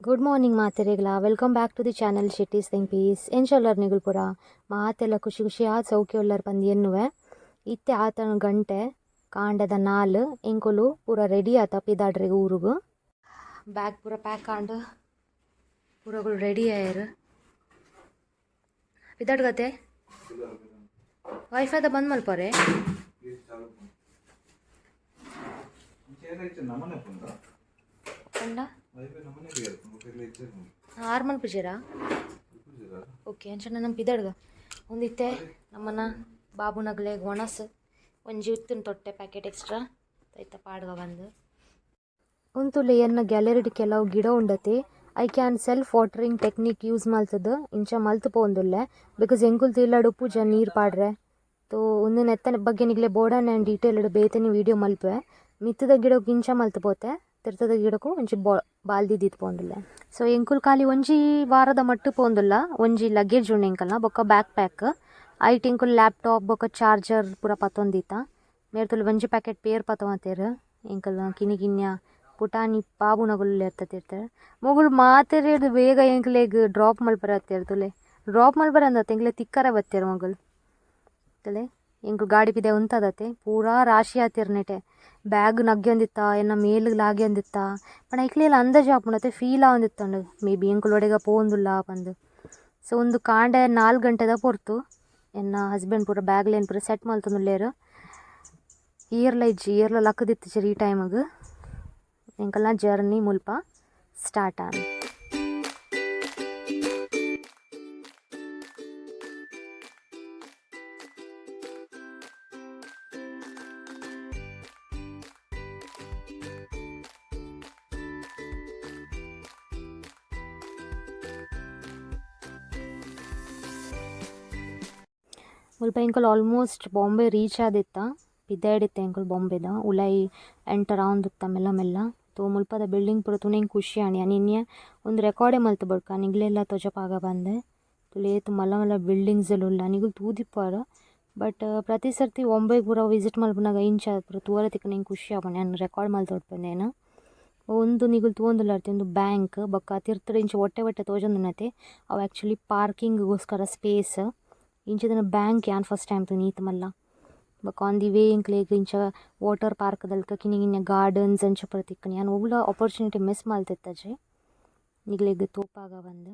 Good morning ಮಾತೆರೆಗ್ಲ. Welcome back to the channel Shetty's Think Peace. ಎಂಚ ನಿಗುಲ್ ಪೂರ ಮಾತೆಲ್ಲ ಖುಷಿ ಖುಷಿ ಆದ್ ಸೌಖ್ಯ ಉಲ್ಲರ್ ಪಂದ್ ಎನ್ನುವೆ. ಇತ್ತೆ ಆತನ ಗಂಟೆ ಕಾಂಡದ 4. ಎಂಕುಲು ಪೂರ ರೆಡಿ ಆತ ಪಿದಾಡ್ರೆಗ್ ಊರುಗು. ಬ್ಯಾಗ್ ಪೂರ ಪ್ಯಾಕ್ ಆಂಡ್, ಪೂರಗಳು ರೆಡಿ ಆಯೆರ್. ಪಿದಾಡ್ಗತೆ ವೈಫೈದ ಬಂದ್ ಮಲ್ಪರೆ. ಪಂಡ ಆರು ಮಲ್ಪುಜೆರಾ? ಓಕೆ, ಅಂಚ ನಮ್ಮ ಪಿದಾಡ್ಗ. ಒಂದಿತ್ತೆ ನಮ್ಮನ ಬಾಬುನಗ್ಲೆಗ್ ಒಣಸ್ ಒಂಜಿ ಉತ್ತಿನ ತೊಟ್ಟೆ ಪ್ಯಾಕೆಟ್ ಎಕ್ಸ್ಟ್ರಾ ಐತ ಪಾಡ್ಗ ಬಂದು. ಉಂತುಲೆ, ಎನ್ನ ಗ್ಯಾಲರಿಡ್ ಕೆಲವು ಗಿಡ ಉಂಡತೆ. ಐಕ್ ಯಾನ್ self watering technique use ಮಲ್ತದು ಇಂಚ ಮಲ್ತ್ ಪೋವೊಂದುಲ್ಲೆ, because ಎಂಕುಲು ಇಲ್ಲಡ್ ಉಪ್ಪುಜ ನೀರು ಪಾಡ್ರೆ. ತೋ ಉಂದು ನೆತ್ತನ ಬಗ್ಗೆ ನಿಗ್ಲೆ ಬೋಡಾಂಡ ಯಾನ್ ಡೀಟೇಲ್ಡ್ ಬೇತೆನೆ ವೀಡಿಯೋ ಮಲ್ಪುವೆ. ಮಿತ್ತದ ಗಿಡಕ್ಕೆ ಇಂಚ ಮಲ್ತ್ ಪೋತೆ, ತಿರ್ತದ ಗಿಡಕ್ಕೂ ಒಂಜಿ ಬಾಲ್ದಿ ದೀತ್ ಪೋವೊಂದುಲ್ಲೆ. ಸೊ ಎಂಕುಲು ಖಾಲಿ ಒಂಜಿ ವಾರದ ಮಟ್ಟ ಪೋವೊಂದುಲ್ಲ. ಒಂಜಿ ಲಗೇಜ್ ಉಂಡು ಎಂಕಲ್ನ ಬೊಕ್ಕ ಬ್ಯಾಕ್ ಪ್ಯಾಕ್. ಐಟ್ ಎಂಕುಲು ಲ್ಯಾಪ್ಟಾಪ್ ಬೊಕ್ಕ ಚಾರ್ಜರ್ ಪೂರ ಪತ್ತೊಂದಿತ್ತ. ಮೇರ್ತುಲು ಒಂಜಿ ಪ್ಯಾಕೆಟ್ ಪೇರ್ ಪತ್ತೊಂತೇರು. ಎಂಕಲ್ನ ಕಿನ್ನಿ ಕಿನ್ಯ ಪುಟಾಣಿ ಬಾಬುನಗುಲು ಇರ್ತಾರೆ. ಮೊಗುಲು ಮಾತೆರೆರ್ದ್ ಬೇಗ ಎಂಕ್ಲೆಗ್ ಡ್ರಾಪ್ ಮಲ್ಪರೆ ಬತ್ತೆರ್ ತೂಲೆ. ಡ್ರಾಪ್ ಮಲ್ಪರೆ ಅಂದತ್ತೆ, ಎಂಕ್ಲೆ ತಿಕ್ಕರೆ ಬತ್ತೆರ್ ಮೊಗುಲು. ತೂಲೆ, ಎಂಕುಲು ಗಾಡಿ ಪಿದಯಿ ಉಂತದತೆ, ಪೂರಾ ರಾಶಿ ಆತೆರ್ ನೆಟೆ. ಬ್ಯಾಗ್ ನಗ್ಯೊಂದಿತ್ತ, ಎನ್ನ ಮೇಲ್ ಲಾಗ್ಯೊಂದಿತ್ತ. ಪಂಡ ಐಕ್ಲೆಲ ಅಂದಾಜು ಆಪುಂಡತೆ, ಫೀಲ್ ಆವೊಂದಿತ್ತಂಡು ಮೇ ಬಿ ಎಂಕುಲು ಒಡೆಗ ಪೋವೊಂದುಲ್ಲ ಪಂದ್. ಸೊ ಒಂದು ಕಾಂಡೆ 4 ಗಂಟೆದ ಪೊರ್ತು. ಎನ್ನ ಹಸ್ಬೆಂಡ್ ಪೂರ ಬ್ಯಾಗ್ಲೇನ್ ಪೂರ ಸೆಟ್ ಮಲ್ತೊಂದುಲ್ಲೆರ್. ಏರ್ಲ ಇಜ್ಜಿ, ಏರ್ಲ ಲಕ್ಕದಿತ್ತಿಜೆರ್ ಈ ಟೈಮಿಗೆ. ಎಂಕಲ್ನ ಜರ್ನಿ ಮುಲ್ಪ ಸ್ಟಾರ್ಟ್ ಆಂಡ್. ಮುಲ್ಪ ಎಂಕುಲು ಆಲ್ಮೋಸ್ಟ್ ಬಾಂಬೆ ರೀಚ್ ಆದಿತ್ತ. ಪಿದಾಯ್ಡಿತ್ತ ಎಂಕುಲು ಬಾಂಬೆದ ಉಲಾಯಿ ಎಂಟರ್ ಆವೊಂದಿತ್ತ ಮೆಲ್ಲ ಮೆಲ್ಲ. ತೋ ಮುಲ್ಪದ ಬಿಲ್ಡಿಂಗ್ ಪೂರ ತೂನ ಎಂಕ್ ಖುಷಿ ಆಂಡ್. ಯಾನ್ ಇನಿಯೆ ಒಂದು ರೆಕಾರ್ಡೇ ಮಲ್ತ್ ಬೊಡ್ಕ ನಿಗ್ಲೆಲ್ಲ ತೋಜಪಾಗ ಪಂದ್. ತೂಲೆ, ಏತ್ ಮಲ್ಲ ಮಲ್ಲ ಬಿಲ್ಡಿಂಗ್ಸ್ ಲು ಉಲ್ಲ. ನಿಗುಲು ತೂದಿಪ್ಪರ್, ಬಟ್ ಪ್ರತಿ ಸರ್ತಿ ಬಾಂಬೆಗ್ ಪೂರ ವಿಸಿಟ್ ಮಲ್ಪುನಗ ಇಂಚ ಪೂರ ತೂವರೆ ತಿಕ್ಕುನ ಎಂಕ್ ಖುಷಿ ಆಪುಂಡು. ಯಾನ್ ರೆಕಾರ್ಡ್ ಮಲ್ತೊಡ್ಪುಂಡೇನು. ಉಂದು ನಿಗುಲು ತೂವೊಂದುಲ್ಲರ್ತೆ, ಉಂದು ಬ್ಯಾಂಕ್. ಬೊಕ್ಕ ತಿರ್ತುಡು ಇಂಚ ಒಟ್ಟೆ ಒಟ್ಟೆ ತೋಜೊಂದುಂಡತೆ, ಅವು ಆಕ್ಚುಲಿ ಪಾರ್ಕಿಂಗ್ಗೋಸ್ಕರ ಸ್ಪೇಸ್. ಇಂಚಿತ್ತಿನ ಬ್ಯಾಂಕ್ ಯಾನ್ ಫಸ್ಟ್ ಟೈಮ್ ತೂನಿ ಈತ್ ಮಲ್ಲ. ಬೊಕ್ಕ on the way ಎಂಕ್ಲೆಗ್ ಇಂಚ ವಾಟರ್ ಪಾರ್ಕ್ ದಲ್ಕ ಕಿನ್ಯ ಕಿನ್ಯ ಗಾರ್ಡನ್ಸ್ ಅಂಚ ಪೂರ ತಿಕ್ಕುಂಡು. ಯಾನ್ ಒವ್ಲ ಆಪರ್ಚುನಿಟಿ ಮಿಸ್ ಮಲ್ತಿತ್ತಜಿ ನಿಗ್ಲೆಗ್ ತೋಪಾಗ ಪಂದ್.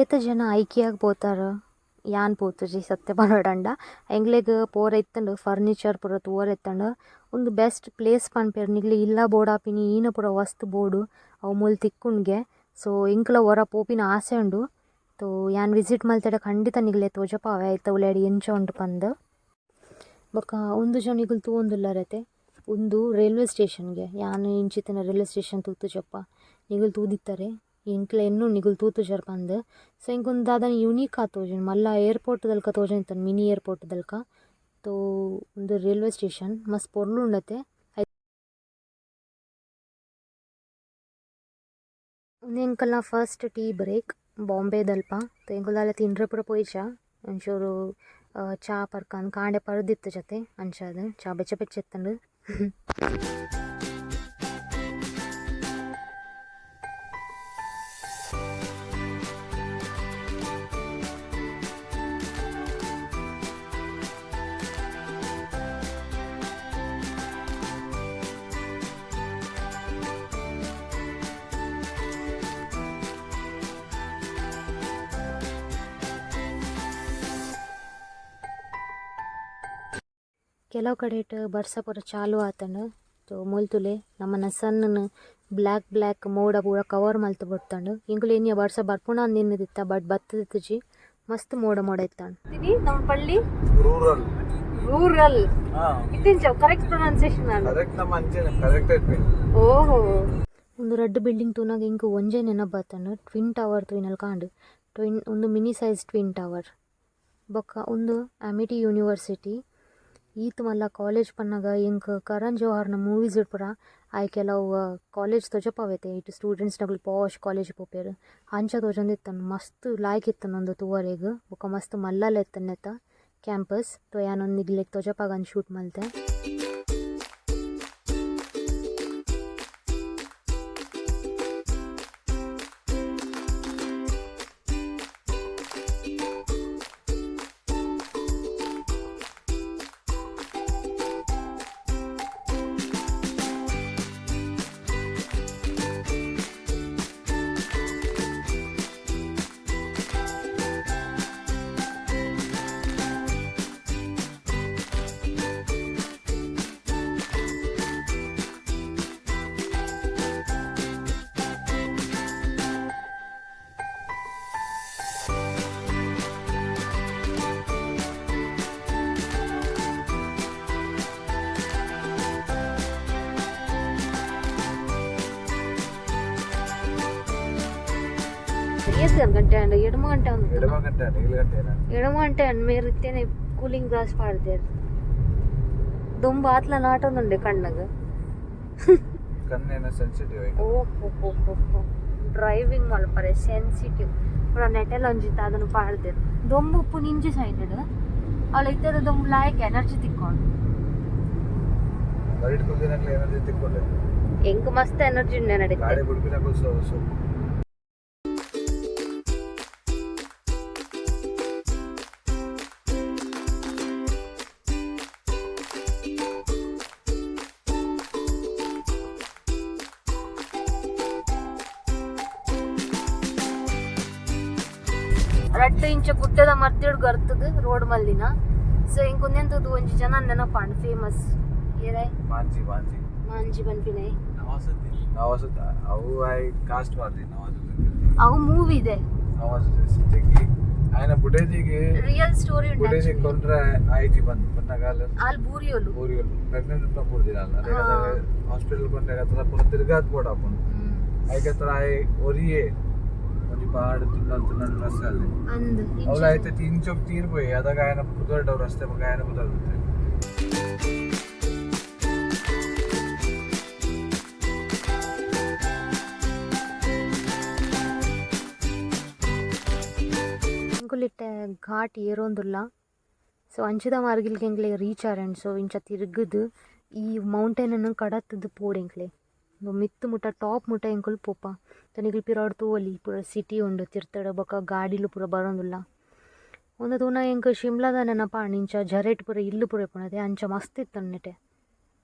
ಏತ್ ಜನ ಐಕಿಯಾಗ್ ಪೋತಾರ್? ಯಾನ್ ಪೋತುಜಿ ಸತ್ಯ ಪನೊಡಾಂಡ. ಎಂಕ್ಲೆಗ್ ಪೋರೆ ಇತ್ತುಂಡು, ಫರ್ನಿಚರ್ ಪೂರ ತೂವರೆ ಇತ್ತುಂಡು. ಉಂದು ಬೆಸ್ಟ್ ಪ್ಲೇಸ್ ಪನ್ಪೆರ್. ನಿಗ್ಲೆ ಇಲ್ಲ ಬೋಡಾಪಿನಿ ಈನ ಪೂರ ವಸ್ತು ಬೋಡು, ಅವು ಮೂಲು ತಿಕ್ಕುಂಡ್ಗೆ. ಸೊ ಎಂಕ್ಲ ಒರ ಪೋಪಿನ ಆಸೆ ಉಂಡು. ತೋ ಯಾನ್ ವಿಸಿಟ್ ಮಲ್ತೆಡ ಖಂಡಿತ ನಿಗ್ಲೆ ತೋಜಪಾವೆ ಐತ ಉಲಾಯಿಡ್ ಎಂಚ ಉಂಡು ಪಂದ್. ಬೊಕ್ಕ ಉಂದು ಜನ ನಿಗುಲು ತೂವೊಂದುಲ್ಲರತೆ, ಉಂದು ರೈಲ್ವೆ ಸ್ಟೇಷನ್ಗೆ. ಯಾನ್ ಇಂಚಿತ್ತಿನ ರೈಲ್ವೆ ಸ್ಟೇಷನ್ ತೂತುಜಪ್ಪ. ನಿಗುಲು ತೂದಿತ್ತರೆ, ಎಂಕ್ಲ ಎನ್ನುಂಡು ನಿಗುಲು ತೂತುಜರ್ ಪಂದ್. ಸೊ ಎಂಕ್ ಉಂದು ದಾದನ ಯುನೀಕ್ ಆದ್ ತೋಜುಂಡು. ಮಲ್ಲ ಏರ್ಪೋರ್ಟ್ ದಲ್ಕ ತೋಜೊಂದಿತ್ತುಂಡು, ಮಿನಿ ಏರ್ಪೋರ್ಟ್ ದಲ್ಕ. ತೋ ಉಂದು ರೈಲ್ವೆ ಸ್ಟೇಷನ್ ಮಸ್ತ್ ಪೊರ್ಲು ಉಂಡತೆ. ಉಂದು ಎಂಕಲ್ನ first tea break ಬಾಂಬೆದಲ್ಪ. ಎಂಕುಲು ದಾಲ ತಿಂಡ್ರೆ ಪೂರ ಪೋಯಿಜ. ಒಂಚೂರು ಚಾ ಪರ್ಕಂದ್, ಕಾಂಡೆ ಪರ್ದಿತ್ತುಜತೆ, ಅಂಚಾದ್ ಚಾ ಬೆಚ್ಚ ಬೆಚ್ಚ ಇತ್ತುಂಡು. ಕೆಲವು ಕಡೆಟ್ ಬರ್ಸ ಪೂರ ಚಾಲು ಆತುಂಡು. ತೋ ಮುಲ್ತುಲೆ ನಮನ ಸನ್ ಬ್ಲ್ಯಾಕ್ ಬ್ಲ್ಯಾಕ್ ಮೋಡ ಪೂರ ಕವರ್ ಮಲ್ತ್ ಬುಡ್ತುಂಡು. ಎಂಕುಲು ಎನ್ನಿಯ ಬರ್ಸ ಬರ್ಪುಂಡಾ ಅಂದ್ ಎನ್ನುದಿತ್ತ, ಬಟ್ ಬತ್ತುದಿತ್ತಿಜಿ. ಮಸ್ತ್ ಮೋಡ ಮೋಡ ಇತ್ತಂಡ್. ನಮ್ಮ ಪಳ್ಳಿ. ರೂರಲ್. ರೂರಲ್ ಇತ್ತಿಂಚ correct pronunciation. Correct, ನಮ್ಮ ಅಂಚೆನೆ ಕರೆಕ್ಟ್ ಐತೆ. ಓಹೋ, ಒಂದು ರಡ್ಡ್ ಬಿಲ್ಡಿಂಗ್ ತೂನಗ ಎಂಕ್ ಒಂಜೇ ನೆನಪು ಬತ್ತಂಡ್, ಟ್ವಿನ್ ಟವರ್ ತೂಯಿನಲ್ಕ ಆಂಡ್. ಟ್ವಿನ್, ಉಂದು mini size twin tower. ಬೊಕ್ಕ ಉಂದು ಅಮಿಟಿ ಯೂನಿವರ್ಸಿಟಿ. ಈತ್ ಮಲ್ಲ ಕಾಲೇಜ್ ಪನ್ನಗ ಎಂಕ್ ಕರಣ್ ಜೋಹರ್ನ ಮೂವೀಸ್ ಪೂರ ಆಯ್ ಕೆಲವು ಕಾಲೇಜ್ ತೋಜಪಾವೈತೆ ಇಟ್ಟು ಸ್ಟೂಡೆಂಟ್ಸ್ ನಕುಲು ಪಾಶ್ ಕಾಲೇಜ್ ಪೋಪೆರ್ ಅಂಚ ತೋಜೊಂದಿತ್ತುಂಡು ಮಸ್ತ್ ಲಾಯ್ಕ್ ಇತ್ತುಂಡು ಉಂದು ತೂವರೆಗ್ ಬೊಕ ಮಸ್ತ್ ಮಲ್ಲಲ ಇತ್ತುಂಡು ನೆತ್ತ ಕ್ಯಾಂಪಸ್. ತೋ ಯಾನ್ ಉಂದು ನಿಗ್ಲೆಗ್ ತೋಜಪಾಗಂದ್ ಶೂಟ್ ಮಲ್ತೆ. ಏತ್ ಗಂಟೆ ಆಂಡ್? ಎಡ್ಮ ಗಂಟೆ ಆಂಡ್. ಎಡಮ ಗಂಟೆ ಆಂಡ್, ಏಳು ಗಂಟೆ ಏನ? ಎಡಮ ಗಂಟೆ ಆಂಡ್. ಮೇರ್ ಇತ್ತೇನೆ ಕೂಲಿಂಗ್ ಗ್ಲಾಸ್ ಪಾಡ್ದೆರ್. ದುಂಬು ಆತ್ಲ ನಾಟೊಂದುಂಡೆ ಕಣ್ಣಗ್. ಕಣ್ಣೇನ ಸೆನ್ಸಿಟಿವ್. ಓಹೋ, ಡ್ರೈವಿಂಗ್ ಮಲ್ಪರೆ ಸೆನ್ಸಿಟಿವ್ ಪೂರ ನೆಟೆಲ ಒಂಜಿ ದಾದನ ಪಾಡ್ದೆರ್. ದೊಂಬು ಉಪ್ಪುನ ಇಂಚಿ ಸೈಡ್ ಅವಳ ಇತ್ತೆದ ದೊಂಬು ಲಾಯ್ಕ್ ಎನರ್ಜಿ ತಿಕ್ಕೊಂಡು. ಬರಿಟ್ ಕುಲ್ದಿನಕ್ಲೆ ಎನರ್ಜಿ ತಿಕ್ಕೊಂಡೆ. ಎಂಕ್ ಮಸ್ತ್ ಎನರ್ಜಿ ಉಂಡೆ ನಡಿತೆ. ಗಾಡಿ ಬುಡ್ಪಿನಕುಲು ಸೊ ಸೊ ರಡ್ಡ್ ಇಂಚ ಗುಡ್ಡದ ಮರ್ತಿಡ್ ಗರ್ತದ್ ರೋಡ್ ಮಲ್ದಿನ. ಸೊ ಇಂಕ್ ಉಂದೆಂತದು ಒಂಜಿ ಜನ ನೆನಪಾಂಡ್ ಫೇಮಸ್ ಏರೈ? ಮಾಂಜಿ ಮಾಂಜಿ. ಮಾಂಜಿ ಪನ್ಪಿನೈ. ನವಾಸುದ್ದ ಅವು I cost ಮಾಡ್ದಿ ನವಾಜುದ್ದೀನ್. ಅವು ಮೂವಿ ಇದೆ. ನವಾಜುದ್ದೀನ್ ಸಿದ್ದಿಕಿ ఆయన ಬುಡೇಜಿಗೆ. ರಿಯಲ್ ಸ್ಟೋರಿ ಉಂಟು ಬುಡೇಜಿ actually. ಕೊಂಡ್ರೆ ಐಜಿ ಬಂದ್ ಪನ್ನಗಾಲ. ಆಲ್ ಬೂರಿಯೋಲು. ಊರಿಗಳು ಪ್ರೆಗ್ನೆಂಟ್ ಉಂಟು ಪೂರ್ದಿನ ಅದೇ. ಹಾ. ಹಾಸ್ಪಿಟಲ್ ಕೊಂಡೆ ಹತ್ರ ಪೂರ ತಿರ್ಗಾತ್ ಬೋಡ ಆಪುಂಡು. ಐಕತ್ರ ಆಯ್ ಒರಿಯೇ ಒಂಜಿ ಪಾಡ್ ತಿನ್ನಲ್ ತಿನ್ನಲ್ ರಸ್ತೆ ಅಲ್ಲಿ. ಅಂದ್. ಅವಳ ಐತೆ ಇಂಚೊಕ್ ತೀರ್ ಪೋಯಿ ಅದಾಗ ఆయన ಪುದರ್ಡ್ ರಸ್ತೆ ಬೊಕ ఆయన ಪುದರ್. ಎಂಕುಲಿಟ್ಟೆ ಘಾಟ್ ಏರೋಂದುಲ್ಲ. ಸೊ ಅಂಚಿದ ಮಾರ್ಗಿಲ್ಗೆ ಎಂಕ್ಲೆ ರೀಚ್ ಆರಂಡ್. ಸೊ ಇಂಚ ತಿರುಗುದು ಈ ಮೌಂಟೇನನ್ನು ಕಡತ್ತದು ಪೋಡು ಎಂಕ್ಲೆ ಮಿತ್ತು ಮುಟ್ಟ, ಟಾಪ್ ಮುಟ್ಟ ಎಂಕುಲು ಪೋಪ. ನಿಕುಲು ಪಿರಾಡ್ ತೂವೊಲಿ, ಪೂರ ಸಿಟಿ ಉಂಡು ತಿರ್ತಡ. ಬೊಕ ಗಾಡಿಲು ಪೂರ ಬರೋಂದುಲ್ಲ. ಉಂದು ತೂನ ಎಂಕ್ ಶಿಮ್ಲಾದ ನೆನಪಾಂಡ್. ಇಂಚ ಝರೇಟ್ ಪೂರ ಇಲ್ಲು ಪೂರ ಇಪ್ಪುನತೆ ಅಂಚ ಮಸ್ತ್ ಇತ್ತುಂಡು ನೆಟೆ.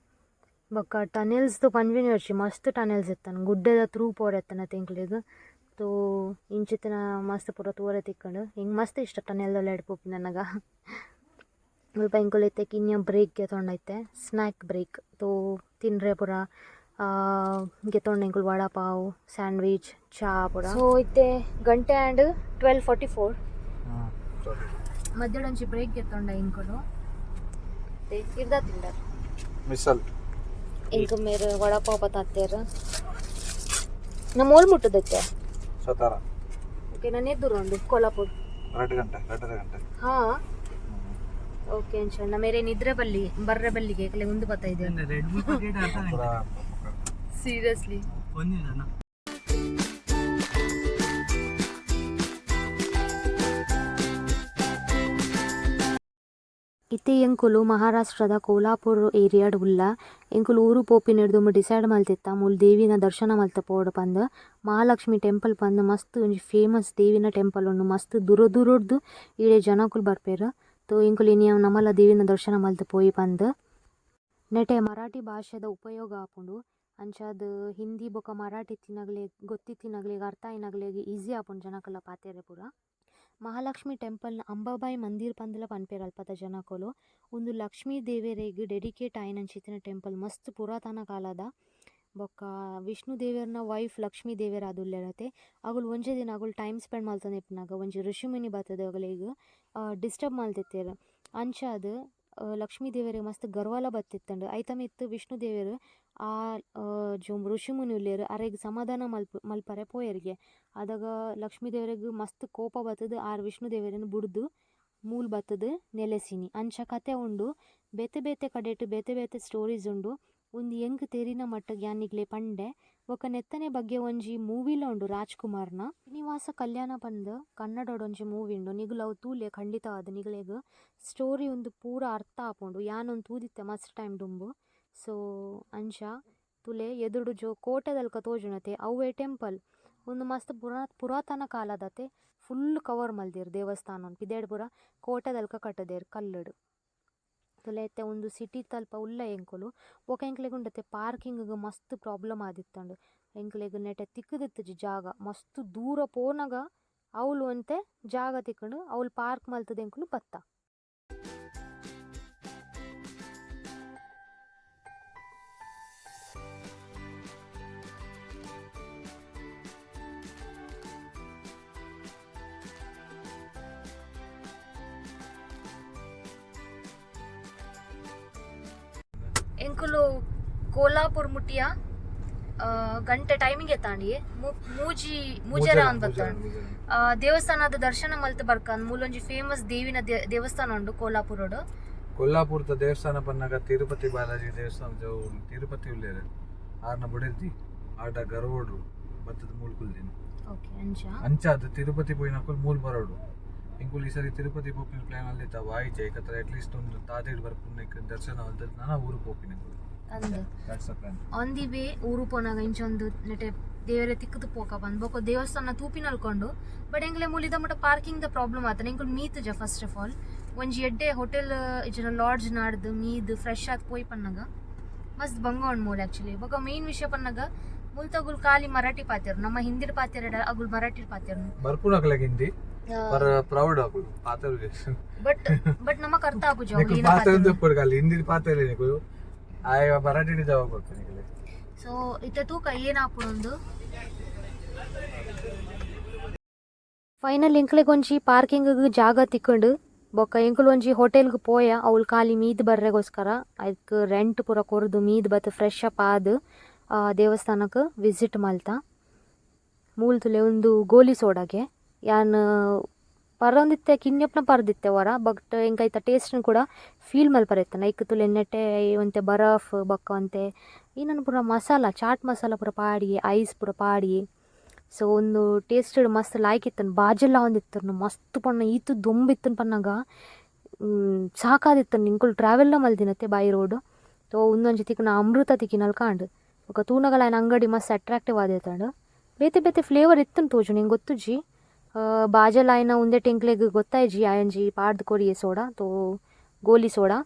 ಬೊಕ ಟನೆಲ್ಸ್ ಪನ್ಪಿನ ಬೊರ್ಚಿ, ಮಸ್ತ್ ಟನೆಲ್ಸ್ ಇತ್ತುಂಡು. ಗುಡ್ಡೆದ ತ್ರೂ ಪೋರೆ ಇತ್ತುಂಡತೆ ಎಂಕ್ಲೆಗ್. ತೋ ಇಂಚಿತ್ತಿನ ಮಸ್ತ್ ಪೂರ ತೂವರೆ ತಿಕ್ಕುಂಡು. ಎಂಕ್ ಮಸ್ತ್ ಇಷ್ಟ ಟನೆಲ್ ಉಲಾಯಿಡ್ ಪೋಪಿನನಗ. ಮುಲ್ಪ ಎಂಕುಲು ಇತ್ತೆ ಕಿನ್ಯ ಬ್ರೇಕ್ ಗೆತೊಂಡೈತೆ, ಸ್ನ್ಯಾಕ್ ಬ್ರೇಕ್. ತೋ ತಿನ್ರೆ ಪೂರ ಗೆತೊಂಡ ಎಂಕುಲು ವಡಾಪಾವ್, ಸ್ಯಾಂಡ್ವಿಚ್, ಚಾ ಪೂರ. ಸೊ ಇತ್ತೆ ಗಂಟೆ ಆಂಡ್ 12:44. ಮಧ್ಯಾಹ್ನ ಒಂಜಿ ಬ್ರೇಕ್ ಗೆತೊಂಡ ಎಂಕುಲು. ಇರ್ದ ತಿಂಡರ್? ಮಿಸಲ್. ಎಂಕ್ ಮೇರ್ ವಡಾಪಾವ್ ಪತ್ತಾತ್ತೆರ್. ನಮ್ಮ ಓಲ್ ಮುಟ್ಟದೈತೆ? ಸತಾರ. ಓಕೆ, ನಾನು ಎದುರು ಉಂಡು ಕೋಲ್ಹಾಪುರ್. 2 ಗಂಟೆ, 2.5 ಗಂಟೆ. ಹಾ, ಓಕೆ. ಅಂಚ ಮೇರೆ ನಿದ್ರೆ ಬಲ್ಲಿ ಬರ್ರೆ ಬಲ್ಲಿಗೆ ಕಲೆ ಉಂದು ಬತ್ತಾ ಇದೆ. ಸೀರಿಯಸ್ಲಿ. ಇತ್ತೆ ಎಂಕುಲು ಮಹಾರಾಷ್ಟ್ರದ ಕೋಲ್ಹಾಪುರ್ ಏರಿಯಾಡ್ ಉಲ್ಲ. ಎಂಕುಲು ಊರು ಪೋಪಿನೆಡ್ದ್ ಡಿಸೈಡ್ ಮಲ್ತಿತ್ತ ಮೂಲು ದೇವಿನ ದರ್ಶನ ಮಲ್ತ ಪೋವೊಡು ಪಂದ್. ಮಹಾಲಕ್ಷ್ಮಿ ಟೆಂಪಲ್ ಪಂದ್ ಮಸ್ತ್ ಒಂಜಿ ಫೇಮಸ್ ದೇವಿನ ಟೆಂಪಲ್ ಉಂಡು. ಮಸ್ತ್ ದೂರ ದೂರೊಡ್ದು ಇಡೆ ಜನಕುಲು ಬರ್ಪೆರ್. ತೋ ಎಂಕುಲು ಇನಿ ನಮಲ ದೇವಿನ ದರ್ಶನ ಮಲ್ತ್ ಪೋಯಿ ಪಂದ್. ನೆಟೆ ಮರಾಠಿ ಭಾಷೆದ ಉಪಯೋಗ ಆಪುಂಡು. ಅಂಚಾದ್ ಹಿಂದಿ ಬೊಕ ಮರಾಠಿ ಇತ್ತಿನಗಲೆಗ್, ಗೊತ್ತಿತ್ತಿನಗಲೆಗ್, ಅರ್ಥ ಆಯಿನಗಲೆಗ್ ಈಸಿ ಆಪುಂಡು ಜನಕುಲ ಪಾತೆರೆ ಪೂರ. ಮಹಾಲಕ್ಷ್ಮಿ ಟೆಂಪಲ್ ಅಂಬಾಬಾಯಿ ಮಂದಿರ್ ಪಂದ್ಲ ಪನ್ಪೆರ್ ಅಲ್ಪದ ಜನಕುಲು. ಉಂದು ಲಕ್ಷ್ಮೀ ದೇವೆರೆಗ್ ಡೆಡಿಕೇಟ್ ಆಯಿನಂಚಿತ್ತಿನ ಟೆಂಪಲ್, ಮಸ್ತ್ ಪುರಾತನ ಕಾಲದ. ಬೊಕ್ಕ ವಿಷ್ಣು ದೇವೆರ್ನ ವೈಫ್ ಲಕ್ಷ್ಮೀ ದೇವೆರ್ ಆದುಲ್ಲೆರತೆ. ಅಗುಲು ಒಂಜಿ ದಿನ ಅಗುಲು ಟೈಮ್ ಸ್ಪೆಂಡ್ ಮಲ್ತೊಂದು ಇಪ್ಪುನಗ ಒಂಜಿ ಋಷಿಮುನಿ ಬತ್ತುದು ಅಗಲೆಗ್ ಡಿಸ್ಟರ್ಬ್ ಮಲ್ತಿತ್ತೆರ್. ಅಂಚಾದ್ ಲಕ್ಷ್ಮೀ ದೇವೆರೆಗ್ ಮಸ್ತ್ ಗರ್ವಲ ಬತ್ತಿತ್ತುಂಡು. ಐತ ಮಿತ್ತ್ ವಿಷ್ಣು ದೇವೆರ್ ಆ ಋಷಿಮುನಿ ಉಲ್ಲೆರ್ ಅರೆಗ್ ಸಮಾಧಾನ ಮಲ್ಪರೆ ಪೋಯೆರ್ಗೆ. ಅದಗ ಲಕ್ಷ್ಮೀ ದೇವೆರೆಗ್ ಮಸ್ತ್ ಕೋಪ ಬತ್ತುದು ಆರ್ ವಿಷ್ಣು ದೇವೆರೆನ್ ಬುಡ್ದು ಮೂಲು ಬತ್ತುದು ನೆಲೆಸಿನಿ. ಅಂಚ ಕತೆ ಉಂಡು. ಬೇತೆ ಬೇತೆ ಕಡೆಟ್ ಬೇತೆ ಬೇತೆ ಸ್ಟೋರೀಸ್ ಉಂಡು. ಉಂದು ಎಂಕ್ ತೆರಿನ ಮಟ್ಟಗ್ ಯಾನ್ ನಿಕ್ಲೆ ಪಂಡೆ. ಬೊಕ ನೆತ್ತನೆ ಬಗ್ಗೆ ಒಂಜಿ ಮೂವಿಲ ಉಂಡು ರಾಜ್ಕುಮಾರ್ನ ಶ್ರೀನಿವಾಸ ಕಲ್ಯಾಣ ಪಂದ್ ಕನ್ನಡೊಡು ಒಂಜಿ ಮೂವಿ ಉಂಡು. ನಿಗುಲು ಅವು ತೂಲೆ, ಖಂಡಿತವಾದ್ ನಿಗಲೆಗ್ ಸ್ಟೋರಿ ಉಂದು ಪೂರ ಅರ್ಥ ಆಪುಂಡು. ಯಾನ್ ಒಂಜಿ ತೂದಿತ್ತೆ ಮಸ್ತ್ ಟೈಮ್ ದುಂಬು. ಸೊ ಅಂಚ ತೂಲೆ, ಎದುರುಡು ಜೋ ಕೋಟೆದಲ್ಕ ತೋಜುನತೆ ಅವ್ವೆ ಟೆಂಪಲ್. ಉಂದು ಮಸ್ತ್ ಪುರಾತನ ಕಾಲದತೆ. ಫುಲ್ ಕವರ್ ಮಲ್ದೆರ್ ದೇವಸ್ಥಾನ. ಪಿದಯ್ಡ್ ಪೂರ ಕೋಟೆದಲ್ಕ ಕಟ್ಟುದೆರ್ ಕಲ್ಲುಡು. ತೂಲೆ, ಇತ್ತೆ ಉಂದು ಸಿಟಿ ತಲ್ಪ ಉಲ್ಲ ಎಂಕುಲು. ಬೊಕ ಎಂಕ್ಲೆಗ್ ಉಂಡತೆ ಪಾರ್ಕಿಂಗ್ ಗ್ ಮಸ್ತ್ ಪ್ರಾಬ್ಲಮ್ ಆದಿತ್ತುಂಡು. ಎಂಕ್ಲೆಗ್ ನೆಟೆ ತಿಕ್ಕುದಿತ್ತುಜಿ ಜಾಗ. ಮಸ್ತ್ ದೂರ ಪೋನಗ ಅವ್ಲು ಒಂತೆ ಜಾಗ ತಿಕ್ಕುಂಡು. ಅವ್ಲು ಪಾರ್ಕ್ ಮಲ್ತುದು ಎಂಕುಲು ಬತ್ತ. ಎಂಕುಲು ಕೋಲಾಪುರ್ ಮುಟ್ಟಿಯ. ಗಂಟೆ ಟೈಮಿಂಗ್ ಎತ್ತಾಂಡಿ? ಮೂಜಿ ಮೂಜರ ಅಂದ್ ಬತ್ತಾಂಡ್. ದೇವಸ್ಥಾನದ ದರ್ಶನ ಮಲ್ತ್ ಬರ್ಕಂದ್. ಮೂಲೊಂಜಿ ಫೇಮಸ್ ದೇವಿನ ದೇವಸ್ಥಾನ ಉಂಡು ಕೋಲಾಪುರಡು. ಕೊಲ್ಲಾಪುರದ ದೇವಸ್ಥಾನ ಪನ್ನಗ ತಿರುಪತಿ ಬಾಲಾಜಿ ದೇವಸ್ಥಾನ. ತಿರುಪತಿ ಉಲ್ಲೇರು ಆರ್ನ ಬುಡೆದಿ ಆಡ ಗರ್ವೋಡು ಬತ್ತದ ಮೂಲ್ ಕುಲ್ದಿನ. ಓಕೆ, ಅಂಚ. ಅಂಚಾದ್ ತಿರುಪತಿ ಪೋಯಿನಕುಲು ಮೂಲ್ ಬರೋಡು. ಎಂಕುಲು ಈ ಸರಿ ತಿರುಪತಿ ಪೋಪಿನ ಪ್ಲಾನ್ ಅಲ್ಲಿ ವಾಯಿಜೆ. ಏಕತ್ರ ಅಟ್ ಲೀಸ್ಟ್ ಒಂದು ತಾದೇಡ್ ಬರ್ಪುನ ದರ್ಶನ ಅಲ್ದ ನಾನ ಊರು ಪೋಪಿನ. ಅಂದ್. That's the plan. On the way ಊರು ಪೋನಾಗ ಇಂಚ ಒಂದು ನೆಟೆ ದೇವರೆ ತಿಕ್ಕುದು ಪೋಕ ಬಂದ್. ಬೊಕ ದೇವಸ್ಥಾನ ತೂಪಿನಲ್ಕೊಂಡು. ಬಟ್ ಎಂಕ್ಲೆ ಮೂಲಿದ ಮುಟ ಪಾರ್ಕಿಂಗ್ ದ ಪ್ರಾಬ್ಲಮ್ ಆತನ. ಎಂಕುಲು ಮೀತುಜ. First of all ಒಂಜಿ ಎಡ್ಡೆ ಹೋಟೆಲ್ ಇಜ್ಜಿಡ ಲಾಡ್ಜ್ ನಾಡ್ದು ಮೀದ್ ಫ್ರೆಶ್ ಆದ್ ಪೋಯಿ ಪನ್ನಗ ಮಸ್ತ್ ಬಂಗ ಉಂಡು ಮೂಲು ಆಕ್ಚುಲಿ. ಬೊಕ ಮೇನ್ ವಿಷಯ ಪನ್ನಗ ಮುಲ್ತಗುಲ್ ಖಾಲಿ ಮರಾಠಿ ಪಾತೆರು. ನಮ್ಮ ಹಿಂದಿಡ್ ಪಾತೆರಡ ಅಗುಲ್ ಮರಾಠಿ ಪಾತೆರು. ಬರ್ಪುನಕಲೆಗ್ ಹಿಂದಿ ಪರ ಪ್ರೌಡ್ ಅಕುಲು ಪಾತೆರು. ಬಟ್ ಬಟ್ ನಮಕ್ ಅರ್ಥ ಆಪುಜಿ ಅವ್ಲು ನಿಕುಲು ಏನ ಪಾತೆರ ಪಾತೆರು. ಉಪ್ಪುಡು ಹಿಂದಿ ಪಾತೆರ. ನಿಕುಲು ಆಯ್ ಮರಾಠಿ ಜವಾಬ್ ಕೊಡ್ತೀನಿ ನಿಕಲೆ. ಸೊ ಇತ್ತೆ ತೂಕ ಏನಾಪುಂಡು. ಫೈನಲ್ ಎಂಕ್ಲೆಗ್ ಒಂಜಿ ಪಾರ್ಕಿಂಗ್ ಜಾಗ ತಿಕ್ಕುಂಡು. ಬೊಕ್ಕ ಎಂಕುಲು ಒಂಜಿ ಹೋಟೆಲ್ಗ್ ಪೋಯ ಅವ್ಲು ಖಾಲಿ ಮೀದ್ ಬರ್ರೆಗೋಸ್ಕರ. ಐಕ್ ರೆಂಟ್ ಪೂರ ಕೊರ್ದು ಮೀದ್ ಬತ್ತ್ ಫ್ರೆಶ್ ಅಪ್ ಆದ್ ದೇವಸ್ಥಾನಕ್ಕೆ ವಿಸಿಟ್ ಮಲ್ತ. ಮೂಲು ತೂಲೆ, ಉಂದು ಗೋಲಿ ಸೋಡಾಗೆ. ಯಾನ್ ಪರೊಂದಿತ್ತೆ, ಕಿನ್ಯಪ್ನ ಪರ್ದಿತ್ತೆ ಒರ. ಬಟ್ ಎಂಕ್ ಐತ ಟೇಸ್ಟ್ ಕೂಡ ಫೀಲ್ ಮಲ್ಪರೆ ಇತ್ತುಂಡು. ಐಕ್ ತೂಲೆ, ನೆಟೆ ಒಂತೆ ಬರಫ್ ಬೊಕ್ಕ ಒಂತೆ ಏನನ್ ಪೂರ ಮಸಾಲ, ಚಾಟ್ ಮಸಾಲ ಪೂರ ಪಾಡಿ, ಐಸ್ ಪೂರ ಪಾಡಿ. ಸೊ ಒಂದು ಟೇಸ್ಟ್ ಮಸ್ತ್ ಲಾಯ್ಕ್ ಇತ್ತುಂಡು. ಬಾಜೆಲ್ಲ ಒಂದಿತ್ತುಂಡು ಮಸ್ತ್ ಪಣ್ಣ. ಈತ್ ದೊಂಬು ಇತ್ತುಂಡು ಪನ್ನಗ ಸಾಕಾದಿತ್ತುಂಡು. ಎಂಕುಲು ಟ್ರಾವೆಲ್ಲ ಮಲ್ದಿನತ್ತೆ by road. So ಉಂದೊಂಜಿ ತಿಕ್ಕುನ ಅಮೃತ ತಿಕ್ಕಿನಲ್ಕ ಆಂಡ್. ಬೊಕ ತೂನಗಲ ಆಯ್ನ ಅಂಗಡಿ ಮಸ್ತ್ ಅಟ್ರಾಕ್ಟಿವ್ ಆದಿತ್ತುಂಡು. ಬೇತೆ ಬೇತೆ ಫ್ಲೇವರ್ ಇತ್ತುಂಡು ತೋಜುಂಡು, ಎಂಕ್ ಗೊತ್ತುಜಿ. ಬಾಜೆಲ್ ಆಯ್ನ ಉಂದೆಟ್ ಎಂಕ್ಲೆಗ್ ಗೊತ್ತಾಯ್ಜಿ. ಆಯೊಂಜಿ ಪಾಡ್ದ್ ಕೊರಿಯೆ ಸೋಡಾ ತೋ ಗೋಲಿ ಸೋಡಾ.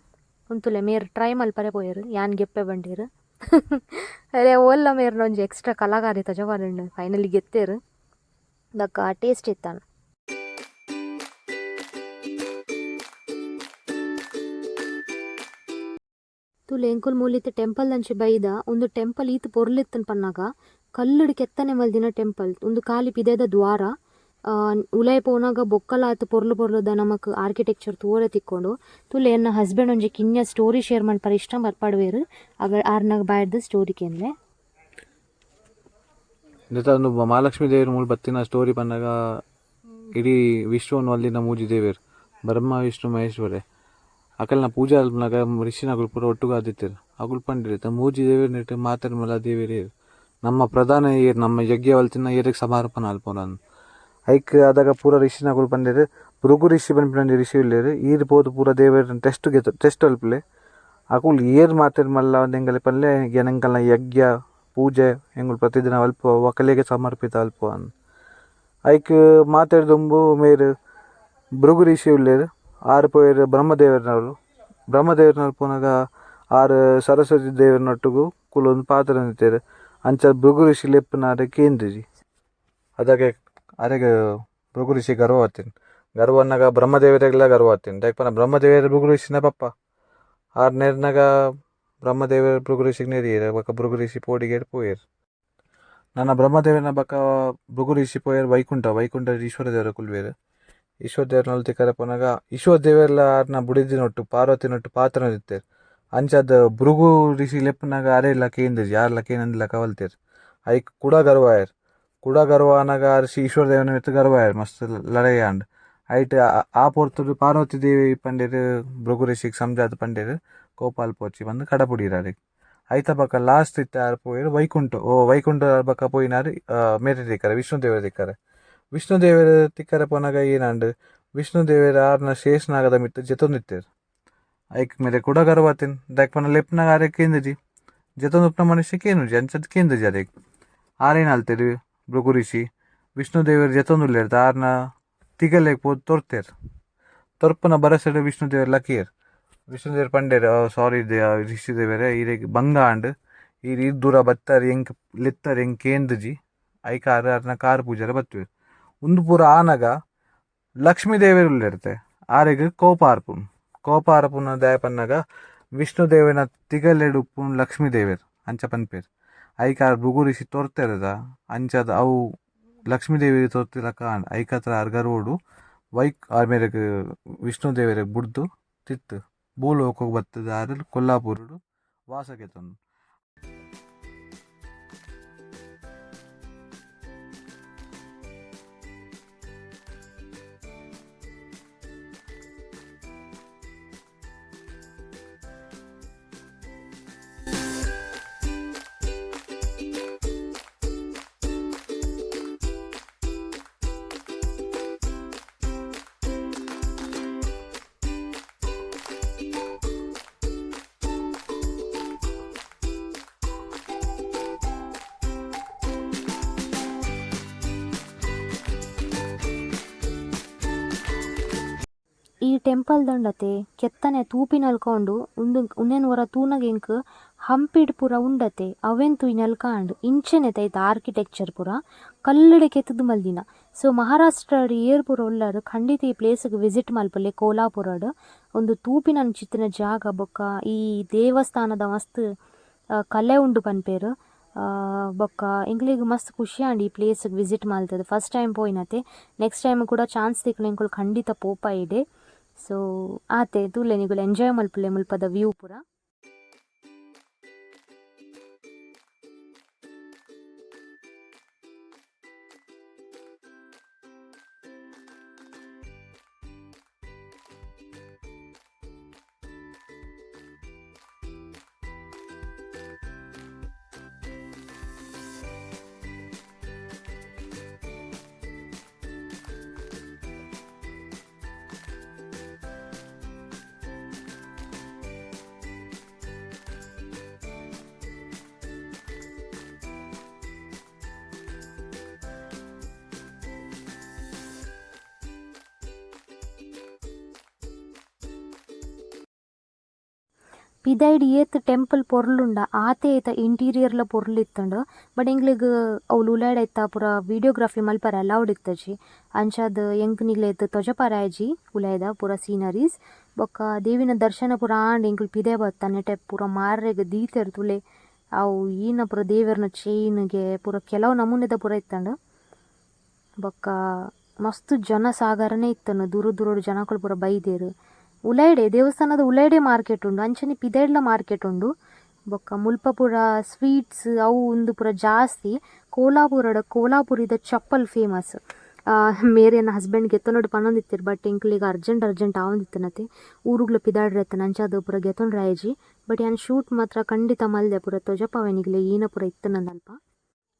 ಉಂತುಲೆ, ಮೇರ್ ಟ್ರೈ ಮಲ್ಪರೆ ಪೋಯೆರ್. ಯಾನ್ ಗೆಪ್ಪೆ ಬಂಡೀರು. ಅರೆ ಓಲ್ಲ ಮೇರ್ನ ಒಂಜಿ ಎಕ್ಸ್ಟ್ರಾ ಕಲಾಕಾರಿ ತಜವಾರಂಡು. ಫೈನಲಿ ಗೆತ್ತೇರು. ಬೊಕ್ಕ ಟೇಸ್ಟ್ ಇತ್ತಾನ. ತೂಲೆ, ಎಂಕುಲು ಮೂಲಿತ್ತೆ ಟೆಂಪಲ್ ಅಂಚೆ ಬೈದ. ಉಂದು ಟೆಂಪಲ್ ಈತ್ ಪೊರ್ಲಿತ್ತನ್ ಪನ್ನಗ, ಕಲ್ಲುಡು ಕೆತ್ತನೆ ಮಲ್ದಿನ ಟೆಂಪಲ್ ಉಂದು. ಖಾಲಿ ಪಿದೆದ ದ್ವಾರ. ಉಲಾಯಿ ಪೋನಾಗ ಬೊಕ್ಕಲಾತ್ ಪೊರ್ಲು ಪೊರ್ಲುದ ನಮಕ್ ಆರ್ಕಿಟೆಕ್ಚರ್ ತೂವರೆ ತಿಕ್ಕೊಂಡು. ತೂಲೆ, ಎನ್ನ ಹಸ್ಬೆಂಡ್ ಒಂಜಿ ಕಿನ್ಯ ಸ್ಟೋರಿ ಶೇರ್ ಮಲ್ಪರೆ ಇಷ್ಟ ಪಡುವೆರ್. ಅಗ ಆರ್ನಾಗ ಬಾಯ್ದ ಸ್ಟೋರಿ ಕೇನ್ಲೆ. ನೆತ್ತ ಒಂದು ಮಹಾಲಕ್ಷ್ಮೀ ದೇವರು ಮೂಲು ಬತ್ತಿನ ಸ್ಟೋರಿ ಪನ್ನಗ, ಇಡೀ ವಿಶ್ವವನ್ನು ಅಲ್ಲಿನ ಮೂಜಿ ದೇವರು ಬ್ರಹ್ಮ, ವಿಷ್ಣು, ಮಹೇಶ್ವರೆ. ಅಕಲ್ನ ಪೂಜೆ ಅಲ್ಪನಾಗ ಋಷಿನಗುಲು ಪೂರ ಒಟ್ಟುಗು ಆದಿತ್ತೆರ್. ಅಗುಲು ಪಂಡೆರ್, ಮೂಜಿ ದೇವೆರ್ ನೆಟ್ ಮಾತೆರ್ ಮಲ್ಲ ದೇವೆರ್ ಏರ್, ನಮ್ಮ ಪ್ರಧಾನ ಏರ್, ನಮ್ಮ ಯಜ್ಞ ವಲ್ತಿನ ಏರೆಗ್ ಸಮರ್ಪಣೆ ಅಲ್ಪುನಂದ್. ಐಕ್ ಅದಾಗ ಪೂರ ಋಷಿನಗುಲು ಪಂಡೆರ್, ಭೃಗು ಋಷಿ ಪನ್ಪಿನ ಒಂಜಿ ಋಷಿ ಉಲ್ಲೆರ್, ಈರ್ ಪೋದು ಪೂರ ದೇವೆರ್ನ ಟೆಸ್ಟ್ ಗೆತ ಟೆಸ್ಟ್ ಅಲ್ಪುಲೆ, ಅಕುಲು ಏರ್ ಮಾತೆರ್ ಮಲ್ಲ ಎಂಕಲೆ ಪನ್ಲೆ, ಎಂಕಲ್ನ ಯಜ್ಞ ಪೂಜೆ ಎಂಕುಲು ಪ್ರತಿದಿನ ಅಲ್ಪ ಅಕಲೆಗೆ ಸಮರ್ಪಿತ ಅಲ್ಪ ಅಂದ್. ಐಕ್ ಮಾತೆರ್ ದುಂಬು ಮೇರ್ ಭೃಗು ಋಷಿ ಉಲ್ಲೆರ್, ಆರ್ ಪೋಯೆರ್ ಬ್ರಹ್ಮದೇವೆರ್ನವ್ಲು. ಬ್ರಹ್ಮದೇವೆರ್ನವ್ಲು ಪೋನಗ ಆರ್ ಸರಸ್ವತಿ ದೇವೆರ್ನೊಟ್ಟುಗು ಕುಲೊಂದು ಪಾತೆರೊಂದಿತ್ತೆರ್. ಅಂಚ ಭೃಗು ಋಷಿ ಲೆಪ್ಪುನಾರ್ ಕೇಂದಿಜಿ. ಅದಗೆ ಅರೆಗ್ ಭೃಗು ಋಷಿ ಗರ್ವ ಆತಿನ್. ಗರ್ವ ಅನ್ನಗ ಬ್ರಹ್ಮದೇವೆರೆಗ್ಲ ಗರ್ವ ಆತಿನ್. ದಾಯೆ ಪಂಡ ಬ್ರಹ್ಮದೇವೆರ್ ಭೃಗು ಋಷಿನ ಪಪ್ಪ. ಆರ್ ನೆರ್ನಗ ಬ್ರಹ್ಮದೇವೆರ್ ಭೃಗು ಋಷಿಗ್ ನೆರಿಯೆರ್. ಬೊಕ ಭೃಗು ಋಷಿ ಪೋಡಿಗೆಡ್ ಪೋಯೆರ್. ನನ ಬ್ರಹ್ಮದೇವನ ಬೊಕ ಭೃಗು ಋಷಿ ಪೋಯೆರ್ ವೈಕುಂಠ. ವೈಕುಂಠ ಈಶ್ವರ ದೇವರ ಕುಲ್ವೆರ್. ಈಶ್ವರ ದೇವರ್ನವ್ಲು ತಿಕ್ಕರೆ ಪೋನಗ ಈಶ್ವರ ದೇವೆರ್ಲ ಆರ್ನ ಬುಡೆದಿನೊಟ್ಟು ಪಾರ್ವತಿನೊಟ್ಟು ಪಾತೆರೊಂದಿತ್ತೆರ್. ಅಂಚಾದ್ ಭೃಗು ಋಷಿ ಲೆಪ್ಪುನಗ ಅರೆಲ ಕೇಂದಿಜಿ. ಆರ್ಲ ಕೇನಂದಿಲಕ ವಲ್ತೆರ್. ಐಕ್ ಕುಡ ಗರ್ವ ಆಯೆರ್. ಕುಡ ಗರ್ವ ಆನಗ ಆರ್ ಈಶ್ವರ ದೇವನ ಮಿತ್ತ್ ಗರ್ವ ಆಯೆರ್. ಮಸ್ತ್ ಲಡಾಯಿ ಆಂಡ್. ಐಟ್ ಆ ಪೊರ್ತುಡು ಪಾರ್ವತಿ ದೇವಿ ಪಂಡೆರ್, ಭೃಗು ಋಷಿಗ್ ಸಮಜಾದ್ ಪಂಡೆರ್, ಕೋಪ ಅಲ್ಪೊಚಿ ಪಂದ್ ಕಡಪುಡಿಯೆರ್ ಅರೆಗ್. ಐತ ಬೊಕ ಲಾಸ್ಟ್ ಇತ್ತೆ ಆರ್ ಪೋಯೆರ್ ವೈಕುಂಠ. ಓ ವೈಕುಂಠ ಬೊಕ ಪೋಯಿನಾರ್ ಮೇರೆ ತಿಕ್ಕರೆ, ವಿಷ್ಣು ದೇವೆರ್ ತಿಕ್ಕರೆ. ವಿಷ್ಣು ದೇವೆರ್ ತಿಕ್ಕರೆ ಪೋನಗ ಏನಾಂಡ್, ವಿಷ್ಣು ದೇವೆರ್ ಆರ್ನ ಶೇಷನಾಗದ ಮಿತ್ತ್ ಜೆತ್ತೊಂದಿತ್ತೆರ್. ಐಕ್ ಮೇರೆ ಕುಡ ಗರ್ವ ಆತಿನ್. ದಾಯೆ ಪಂಡ ಲೆಪ್ಪುನಗ ಆರೆಗ್ ಕೇಂದಿಜಿ, ಜೆತ್ತೊಂದುಪ್ಪುನ ಮನುಷ್ಯ ಕೇನುಜಿ, ಅಂಚದ್ ಕೇಂದಿಜಿ ಅರೆಗ್. ಆರೇನ್ ಅಲ್ತೆರ್ ಭೃಗು ಋಷಿ ವಿಷ್ಣು ದೇವೆರ್ ಜೆತ್ತೊಂದುಲ್ಲೆರ್ ಆರ್ನ ತಿಗಲೆಗ್ ಪೋದು ತೊರ್ತೆರ್. ತೊರ್ಪುನ ಬರಸಡ್ ವಿಷ್ಣು ದೇವೆರ್ ಲಕಿಯೆರ್. ವಿಷ್ಣು ದೇವೆರ್ ಪಂಡೆರ್, ಸಾರಿ ಋಷಿ ದೇವೆರೆ, ಈರೆಗ್ ಬಂಗ ಆಂಡ್, ಈರ್ ಈತ್ ದೂರ ಬತ್ತರ್, ಎಂಕ್ ಲೆತ್ತರ್, ಎಂಕ್ ಕೇಂದಿಜಿ. ಐಕ್ ಆರ್ ಆರ್ನ ಕಾರ್ ಪೂಜೆರೆ ಬತ್ತುವೆರ್. ಉಂದು ಪೂರ ಆನಗ ಲಕ್ಷ್ಮೀ ದೇವೆರ್ ಉಲ್ಲೆರ್ತೆ, ಆರೆಗ್ ಕೋಪ ಆರ್ಪುಂಡು. ಕೋಪ ಆರ್ಪುನ ದಾಯೆ ಪನ್ನಗ ವಿಷ್ಣು ದೇವೆರ್ನ ತಿಗಲೆಡ್ ಉಪ್ಪುನು ಲಕ್ಷ್ಮೀ ದೇವೆರ್ ಅಂಚ ಪನ್ಪೆರ್. ಐಕ್ ಆರ್ ಭೃಗು ಋಷಿ ತೊರ್ತೆರ್ದ ಅಂಚಾದ್ ಅವು ಲಕ್ಷ್ಮೀ ದೇವೆರ್ ತೊರ್ತಿಲಕ ಆಂಡ್. ಐಕತ್ರ ಆರ್ ಗರ್ವೊಡು ವೈಕ್ ಮೇರೆಗ್ ವಿಷ್ಣು ದೇವೆರೆಗ್ ಬುಡ್ದು ತಿರ್ತ್ ಭೂಲೋಕೊಗು ಬತ್ತುದು ಆರ್ ಕೊಲ್ಲಾಪುರಡು ವಾಸ ಗೆತೊಂದು. ಈ ಟೆಂಪಲ್ ದಂಡತೆ ಕೆತ್ತನೆ ತೂಪಿನಲ್ಕ ಉಂಡು ಉಂದು ಉಂದೆನ್ ಒರ ತೂನಗ ಎಂಕ್ ಹಂಪಿಡ್ ಪೂರ ಉಂಡತೆ ಅವೆನ್ ತೂಯಿನಲ್ಕ ಆಂಡ್ ಇಂಚೆನೆ ಐತ ಆರ್ಕಿಟೆಕ್ಚರ್ ಪೂರ ಕಲ್ಲುಡೆ ಕೆತ್ತುದು ಮಲ್ದಿನ. ಸೊ ಮಹಾರಾಷ್ಟ್ರಡ್ ಏರ್ ಪೂರ ಉಲ್ಲರ್ ಖಂಡಿತ ಈ ಪ್ಲೇಸ್ ಗ್ ವಿಸಿಟ್ ಮಲ್ಪುಲೆ ಕೋಲಾಪುರಡ್. ಉಂದು ತೂಪಿನಂಚಿತ್ತಿನ ಜಾಗ ಬೊಕ್ಕ ಈ ದೇವಸ್ಥಾನದ ಮಸ್ತ್ ಕಲೆ ಉಂಡು ಪನ್ಪೆರ್. ಬೊಕ್ಕ ಎಂಕ್ಲೆಗ್ ಮಸ್ತ್ ಖುಷಿ ಆಂಡ್ ಈ ಪ್ಲೇಸ್ ಗ್ ವಿಸಿಟ್ ಮಲ್ತುದು. ಫಸ್ಟ್ ಟೈಮ್ ಪೋಯಿನತೆ ನೆಕ್ಸ್ಟ್ ಟೈಮ್ ಕೂಡ ಚಾನ್ಸ್ ತಿಕ್ಕುಂಡ ಎಂಕುಲು ಖಂಡಿತ ಪೋಪ ಇಡೆ. ಸೊ ಆತೆ ತೂಲೆ ನಿಕುಲು ಎಂಜಾಯ್ ಮಲ್ಪುಲೆ ಮುಲ್ಪದ ವ್ಯೂ ಪೂರ. ಪಿದಯ್ಡ್ ಏತ್ ಟೆಂಪಲ್ ಪೊರ್ಲುಂಡ ಆತೆ ಐತ ಇಂಟೀರಿಯರ್ಲ ಪೊರ್ಲು ಇತ್ತುಂಡು. ಬಟ್ ಎಂಕ್ಲೆಗ್ ಅವ್ಲು ಉಲಯ್ಡ್ ಐತ ಪೂರ ವೀಡಿಯೋಗ್ರಫಿ ಮಲ್ಪರೆ ಅಲೌಡ್ ಇತ್ತುಜಿ. ಅಂಚಾದ್ ಎಂಕ್ ನಿಕ್ಲೆಗ್ ತೊಜಪಾರೆ ಆಯಿಜಿ ಉಲಯ್ದ ಪೂರ ಸೀನರೀಸ್. ಬೊಕ್ಕ ದೇವಿನ ದರ್ಶನ ಪೂರ ಆಂಡ್ ಎಂಕುಲು ಪಿದಯ್ ಬತ್ತ ನೆಟೆ ಪೂರ ಮಾರ್ರೆಗ್ ದೀತೆರ್ ತೂಲೆ. ಅವು ಈನ ಪೂರ ದೇವೆರ್ನ ಚೈನ್ ಗೆ ಪೂರ ಕೆಲವು ನಮೂನೆದ ಪೂರ ಇತ್ತುಂಡು. ಬೊಕ್ಕ ಮಸ್ತ್ ಜನ ಸಾಗರನೆ ಇತ್ತುಂಡು, ದೂರ ದೂರಡ್ ಜನಕುಲು ಪೂರ ಬೈದೆರ್. ಉಲೈಡೆ ದೇವಸ್ಥಾನದ ಉಲೈಡೆ ಮಾರ್ಕೆಟ್ ಉಂಡು, ಅಂಚನೆ ಪಿದಯ್ಡ್ಲ ಮಾರ್ಕೆಟ್ ಉಂಡು. ಬೊಕ್ಕ ಮುಲ್ಪ ಪೂರ ಸ್ವೀಟ್ಸ್ ಅವು ಉಂದು ಪೂರ ಜಾಸ್ತಿ. ಕೋಲಾಪುರಡ್ ಕೋಲಾಪುರಿದ ಚಪ್ಪಲ್ ಫೇಮಸ್. ಮೇರ್ ಎನ್ನ ಹಸ್ಬೆಂಡ್ ಗೆತೊನೊಡು ಪನೊಂದಿತ್ತೆರ್, ಬಟ್ ಎಂಕ್ಲೆಗ್ ಅರ್ಜೆಂಟ್ ಅರ್ಜೆಂಟ್ ಆವೊಂದಿತ್ತಿನತೆ ಊರುಗ್ಲ ಪಿದಾಡ್ರೆ ಇತ್ತಿನ ಅಂಚಾದ್ ಪೂರ ಗೆತೊಂಡ್ರೆ ಆಯಿಜಿ. ಬಟ್ ಯಾನ್ ಶೂಟ್ ಮಾತ್ರ ಖಂಡಿತ ಮಲ್ದೆ, ಪೂರ ತೊಜಪಾವೆ ನಿಕ್ಲೆ ಈನ ಪೂರ ಇತ್ತಿನಂದಲ್ಪ.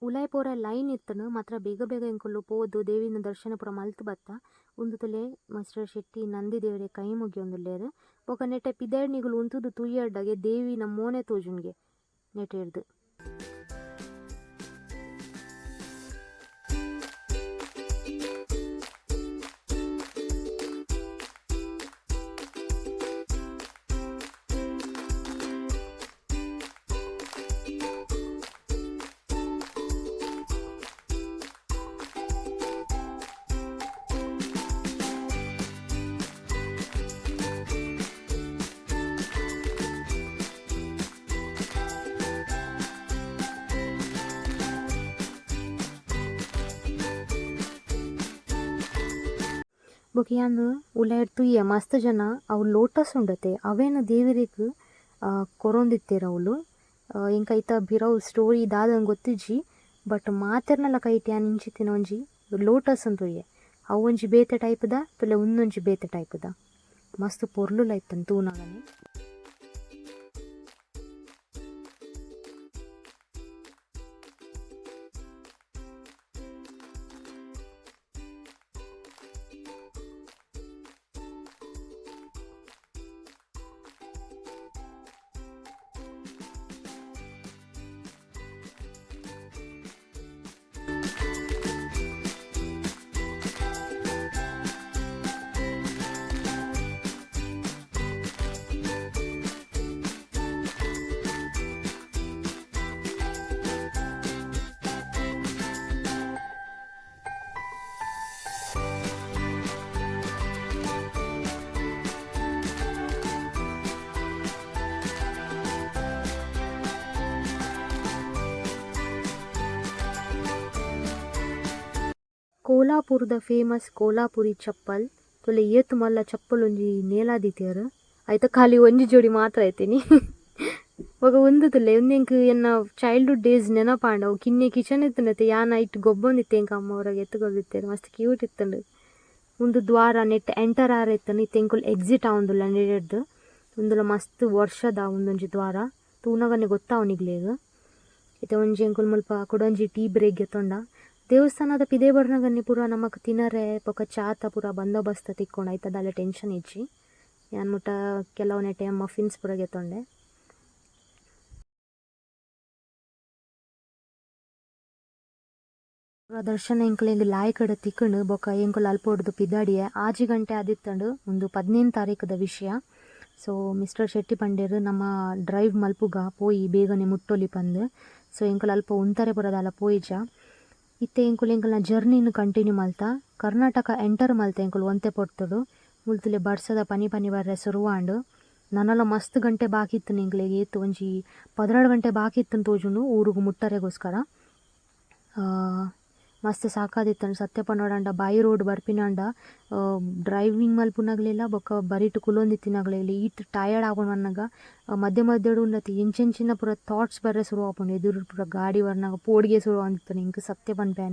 ಉಲಾಯಿ ಪೋರೆ ಲೈನ್ ಇತ್ತುಂಡು ಮಾತ್ರ ಬೇಗ ಬೇಗ ಎಂಕುಲು ಪೋದು ದೇವಿನ ದರ್ಶನ ಪೂರ ಮಲ್ತ್ ಬತ್ತ. ಉಂದು ತೂಲೆ ಮಿಸ್ಟರ್ ಶೆಟ್ಟಿ ನಂದಿ ದೇವೆರೆ ಕೈ ಮುಗಿಯೊಂದುಲ್ಲೆರ್. ಬೊಕ ನೆಟೆ ಪಿದಯ್ಡ್ ನಿಕುಲು ಉಂತುದು ತೂಯರ್ಡಗೆ ದೇವಿನ ಮೋನೆ ತೋಜುಂಡ್ಗೆ ನೆಟೆರ್ದ್. ಬೊಕ ಯಾನ್ ಉಲಾಯಿಡ್ ತೂಯೆ ಮಸ್ತ್ ಜನ ಅವು ಲೋಟಸ್ ಉಂಡತೆ ಅವೆನ್ ದೇವೆರೆಗ್ ಕೊರೊಂದಿತ್ತೆರ್ ಅವ್ಲು. ಎಂಕ್ ಐತ ಬಿರವು ಸ್ಟೋರಿ ದಾದಂದ್ ಗೊತ್ತಿಜ್ಜಿ, ಬಟ್ ಮಾತೆರ್ನಲ ಕೈಟ್ ಯಾನ್ ಇಂಚಿತ್ತಿನ ಒಂಜಿ ಲೋಟಸ್ ನ್ ತೂಯೆ. ಅವು ಒಂಜಿ ಬೇತೆ ಟೈಪ್ ದ ತೂಲೆ ಉಂದೊಂಜಿ ಬೇತೆ ಟೈಪ್ ದ ಮಸ್ತ್ ಪೊರ್ಲುಲ ಇತ್ತ್ಂಡ್ ತೂನಗನೆ. ಕೋಲಾಪುರದ ಫೇಮಸ್ ಕೋಲಾಪುರಿ ಚಪ್ಪಲ್. ತೂಲೆ ಏತ್ ಮಲ್ಲ ಚಪ್ಪಲ್ ಒಂಜಿ ನೇಲಾದಿತ್ತೆರ್. ಐತ ಖಾಲಿ ಒಂಜಿ ಜೋಡಿ ಮಾತ್ರ ಐತಿನಿ. ಬೊಕ ಉಂದು ತೂಲೆ ಉಂದು ಎಂಕ್ ಎನ್ನ ಚೈಲ್ಡ್ಹುಡ್ ಡೇಸ್ ನೆನಪಾಂಡ್. ಅವು ಕಿನ್ಯ ಕಿಚನ್ ಇತ್ತುಂಡತೆ ಯಾನ್ ಐಟ್ ಗೊಬ್ಬೊಂದಿತ್ತೆ ಎಂಕ್ ಅಮ್ಮ ಹೊರಗೆ ಎತ್ತು ಕೊರ್ದಿತ್ತೆರ್ ಮಸ್ತ್ ಕ್ಯೂಟ್ ಇತ್ತುಂಡು. ಉಂದು ದ್ವಾರ ನೆಟ್ ಎಂಟರ್ ಆರೆ ಇತ್ತುಂಡು. ಇತ್ತೆ ಎಂಕುಲು ಎಕ್ಸಿಟ್ ಆವೊಂದುಲ್ಲ ನೆಡೆಡ್ದ್. ಉಂದುಲ ಮಸ್ತ್ ವರ್ಷದ ಉಂದೊಂಜಿ ದ್ವಾರ. ತೂನಗನೆ ಗೊತ್ತಾವು ನಿಕ್ಲೆಗ್. ಇತ್ತೆ ಒಂಜಿ ಎಂಕುಲು ಮುಲ್ಪ ಕುಡೊಂಜಿ ಟೀ ಬ್ರೇಕ್ ಗೆತೊಂಡ. ದೇವಸ್ಥಾನದ ಪಿದಯಿ ಬರ್ನಗನೆ ಪೂರ ನಮಕ್ ತಿನರೆ ಬೊಕ ಚಾತ ಪೂರ ಬಂದೋಬಸ್ತ್ ತಿಕ್ಕುಂಡು. ಐತ ದಾಲ ಟೆನ್ಷನ್ ಇಜ್ಜಿ. ಯಾನ್ ಮುಟ ಕೆಲವು ನೆಟೆ ಮಫಿನ್ಸ್ ಪೂರ ಗೆತೊಂಡೆ. ಪೂರ ದರ್ಶನ ಎಂಕ್ಲೆಗ್ ಲಾಯ್ಕಡ್ ತಿಕ್ಕುಂಡು. ಬೊಕ ಎಂಕುಲು ಅಲ್ಪ ಪಿದಾಡಿಯೆ 6 ಗಂಟೆ ಆದಿತ್ತುಂಡು. ಉಂದು 15 ತಾರೀಕುದ ವಿಷಯ. ಸೊ ಮಿಸ್ಟರ್ ಶೆಟ್ಟಿ ಪಂಡೆರ್ ನಮ್ಮ ಡ್ರೈವ್ ಮಲ್ಪುಗ ಪೋಯಿ ಬೇಗನೆ ಮುಟ್ಟೊಲಿ ಪಂದ್. ಸೊ ಎಂಕುಲು ಅಲ್ಪ ಉಂತರೆ ಪೂರ ದಾಲ ಪೋಯಿಜ. ಇತ್ತೆ ಎಂಕುಲು ಎಂಕಲ್ನ ಜರ್ನಿನ್ ಕಂಟಿನ್ಯೂ ಮಲ್ತ. ಕರ್ನಾಟಕ ಎಂಟರ್ ಮಲ್ತ ಎಂಕುಲು ಒಂತೆ ಪೊರ್ತುಡು. ಮುಲ್ತುಲೆ ಬರ್ಸದ ಪನಿ ಪನಿ ಬರ್ರೆ ಸುರುವಾಂಡ್. ನನಲ ಮಸ್ತ್ ಗಂಟೆ ಬಾಕಿ ಇತ್ತುಂಡು ಎಂಕ್ಲೆಗ್. ಏತ್ ಒಂಜಿ 12 ಗಂಟೆ ಬಾಕಿ ಇತ್ತುಂಡು ತೋಜುಂಡು ಊರುಗು ಮುಟ್ಟರೆಗೋಸ್ಕರ. ಮಸ್ತ್ ಸಾಕಾದಿತ್ತುಂಡು ಸತ್ಯ ಪನೊಡಾಂಡ ಬೈ ರೋಡ್ ಬರ್ಪಿನಾಂಡ ಡ್ರೈವಿಂಗ್ ಮಲ್ಪುನಗಲೆಲ ಬೊಕ ಬರಿಟ್ ಕುಲೊಂದಿತ್ತಿನಗಲೆಲ ಈತ್ ಟಯರ್ಡ್ ಆಪುಂಡು ಪನ್ನಗ ಮಧ್ಯ ಮಧ್ಯಡ್ ಉಂಡತೆ ಎಂಚೆಂಚಿನ ಪೂರ ಥಾಟ್ಸ್ ಬರ್ರೆ ಸುರು ಆಪುಂಡು. ಎದುರು ಪೂರ ಗಾಡಿ ಬರ್ನಗ ಪೋಡಿಗೆ ಸುರು ಆವೊಂದಿತ್ತುಂಡು ಎಂಕ್ ಸತ್ಯ ಪನ್ಪೆ.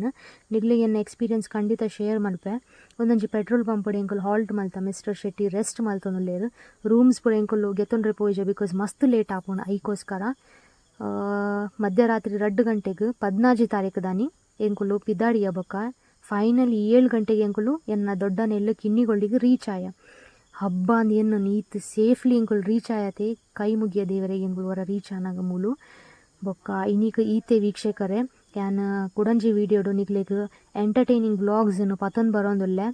ನಿಕ್ಲೆಗ್ ಎನ್ನ ಎಕ್ಸ್ಪೀರಿಯನ್ಸ್ ಖಂಡಿತ ಶೇರ್ ಮಲ್ಪೆ. ಒಂದೊಂಜಿ ಪೆಟ್ರೋಲ್ ಪಂಪ್ ಎಂಕುಲು ಹಾಲ್ಟ್ ಮಲ್ತ. ಮಿಸ್ಟರ್ ಶೆಟ್ಟಿ ರೆಸ್ಟ್ ಮಲ್ತೊಂದುಲ್ಲೆರ್. ರೂಮ್ಸ್ ಪೂರ ಎಂಕುಲು ಗೆತೊಂಡ್ರೆ ಪೋಯಿಜ because ಮಸ್ತ್ ಲೇಟ್ ಆಪುಂಡು ಐಕೋಸ್ಕರ. ಮಧ್ಯರಾತ್ರಿ 2 ಗಂಟೆಗ್ 14 ತಾರೀಕು ದಾನಿ ಎಂಕುಲು ಪಿದಾಡಿಯ. ಬೊಕ ಫೈನಲಿ 7 ಗಂಟೆಗೆ ಎಂಕುಲು ಎನ್ನ ದೊಡ್ಡನೆಲ್ಲು ಕಿನ್ನಿಗೋಳಿಗ್ ರೀಚ್ ಆಯ. ಹಬ್ಬ ಅಂದ್ ಎನ್ನನ್ ಈತ್ ಸೇಫ್ಲಿ ಎಂಕುಲು ರೀಚ್ ಆಯತೆ. ಕೈ ಮುಗಿಯ ದೇವರೆಗ್ ಎಂಕುಲು ಒರ ರೀಚ್ ಆನಗ ಮೂಲು. ಬೊಕ್ಕ ಇನಿಕ್ ಈತೆ ವೀಕ್ಷಕರೇ. ಯಾನ್ ಕುಡೊಂಜಿ ವೀಡಿಯೋಡು ನಿಕ್ಲೆಗ್ ಎಂಟರ್ಟೈನಿಂಗ್ ವ್ಲಾಗ್ಸ್ ಪತೊಂದು ಬರೋಂದುಲ್ಲೆ.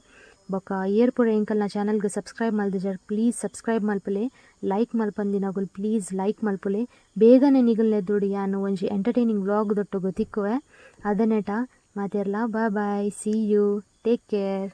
ಬೊಕ್ಕ ಏರ್ ಪೂರ ಎಂಕಲ್ನ ಚಾನಲ್ಗೆ ಸಬ್ಸ್ಕ್ರೈಬ್ ಮಲ್ದಿಜರ್ ಪ್ಲೀಸ್ ಸಬ್ಸ್ಕ್ರೈಬ್ ಮಲ್ಪುಲೆ. ಲೈಕ್ ಮಲ್ಪಂದಿನಗುಲು ಪ್ಲೀಸ್ ಲೈಕ್ ಮಲ್ಪುಲೆ. ಬೇಗನೆ ನಿಗಲ್ನ ಎದುರುಡು ಯಾನ್ ಒಂಜಿ ಎಂಟರ್ಟೈನಿಂಗ್ ವ್ಲಾಗ್ ದೊಟ್ಟುಗು ತಿಕ್ಕುವೆ. ಅದನೇಟ ಮಾತೆರ್ಲ bye bye, see you, take care.